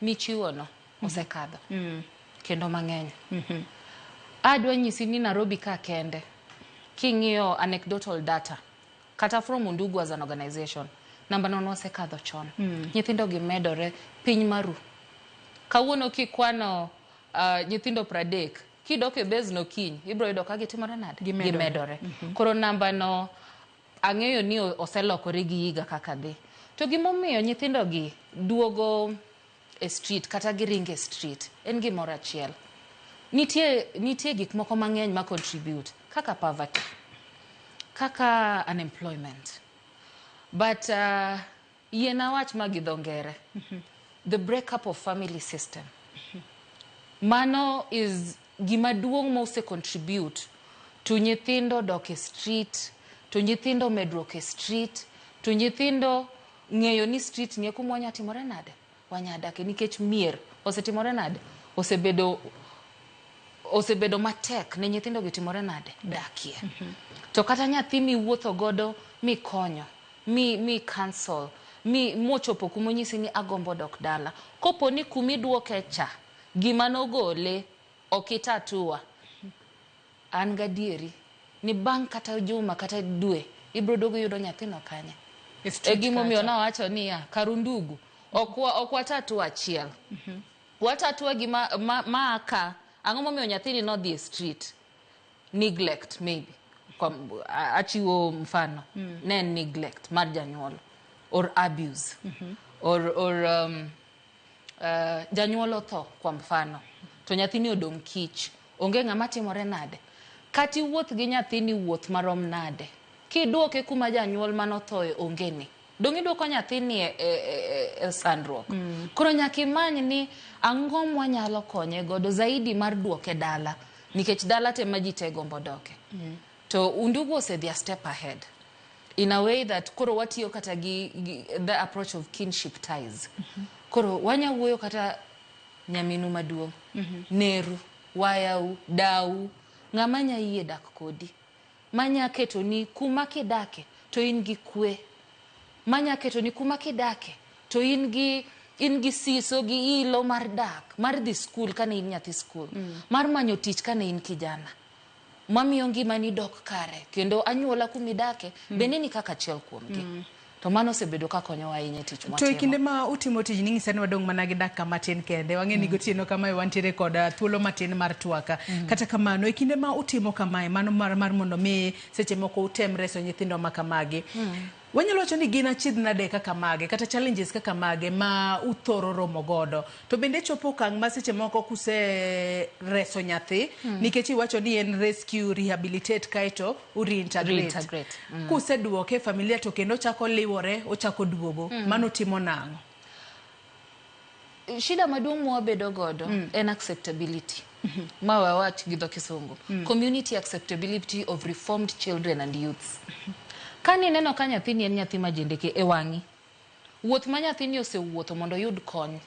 Michiwo no osekadho kendo mang'eny. Adwa nyisi ni Nairobi ka kende, king'iyo anecdotal data kata from Undugu as an organization, namba no nosekadho chon. Nyithindo gi medore piny maru. Kawuono kikwano nyithindo 30, kidok e base no kiny, ibiro yudo ka gitimore nade? Gimedore. Gimedore. Koro namba no ang'eyo ni oselokore gi higa kaka dhi. To gimomiyo nyithindo gi duogo e street kata giringo e street en gimoro achiel. Nitie gik moko mang'eny ma contribute kaka poverty, kaka unemployment. But yiena wach ma gi dho ngere. The breakup of family system. Mano is gima duong' mose contribute to nyithindo dok e street, to nyithindo medruok e street, to nyithindo ng'eyo ni street ni e kuma wanya timore nade? Wanya dake nikech mier osetimore nade? Osebedo matek ne nyithindo gi timore nade? Dakie. To kata nyathi miwuotho godo mikonyo, mi counsel, mi mochopo kumonyisi ni agombo dok dala. Kopo ni kumiduoke cha, gima nogole ok itatua. An gadieri ni bang' kata juma kata dwe ibiro duogo yudo nyathino kanye. E street E gimomiyo kacha. nawacho niya, kar Undugu ok watatua achiel. Watatua gima ma ka ang'o momiyo nyathini nodhi e street? Neglect maybe. Kwa, achiwo mfano. Ne en neglect mar janyuol or abuse or janyuol otho kwa mfano to nyathini odong' kich onge ng'ama timore nade kata iwuoth gi nyathini wuoth marom nade kiduoke kuma janyuol manothoe onge ni dong' iduoko nyathini e sandruok. Koro nyaka imany ni ang'o mwanyalo konye godo zaidi mar duoke dala nikech dala te ma ji te gombo doke. To Undugu osedhi a step ahead in a way that koro watiyo kata gi the approach of kinship ties. Koro wanya wuoyo kata nyaminu maduong', neru, wayau, dau, ng'ama nya yie dak kodi, manya ketoni kuma kidake to in gi kwe, manya ketoni kuma kidake to in gi siso gi ilo mar dak, mar dhi skul kane in nyathi skul, mar manyo tich kane in kijana, mamiyo ngimani dok kare kendo anyuola kumidake bende ni kaka achiel kuomgi. To mano osebedo ka konyowa ahinya e tich To e mwatimo. Kinde ma utimo tijni ing'isa ni wadong' mana gi dakika matin kende. Wang'e ni gotieno kamae wantiere kod thuolo matin mar twak. Kata kamano, e kinde ma utimo kamae, mano mar mondo mi seche moko utem reso nyithindo ma kamagi. Wanyalo wacho ni gin achiedh nade kaka mage kata challenges kaka mage ma uthoro romo godo. To bende chopo okang' ma seche moko kuse reso nyathi, nikech iwacho ni en rescue, rehabilitate kaeto u reintegrate. Reintegrate. Kuseduoke e familia to kendo ochako liwore, ochako duogo. Mano timo nang'o? Shida maduong' mwabedo godo en acceptability. Ma wawach gi dho kisungu. Community acceptability of reformed children and youths. Ka nineno ka nyathini en nyathi ma jendeke e wang'i, wuoth ma nyathini osewuotho mondo oyud kony,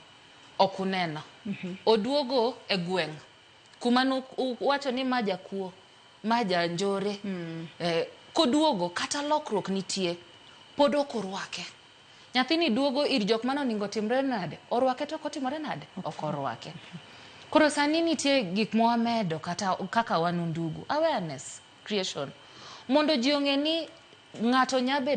ok uneno. Oduogo e gweng' kuma nuwacho ni ma jakuo, ma janjore. Koduogo kata lokruok nitie, pod ok orwake. Nyathini duogo ir jok mane oningo timre nade? Orwake to ok otimore nade? Ok orwake. Koro sani nitie gik mwamedo kata kaka wan Undugu, awareness creation. Mondo ji ong'e ni ng'ato nya bedo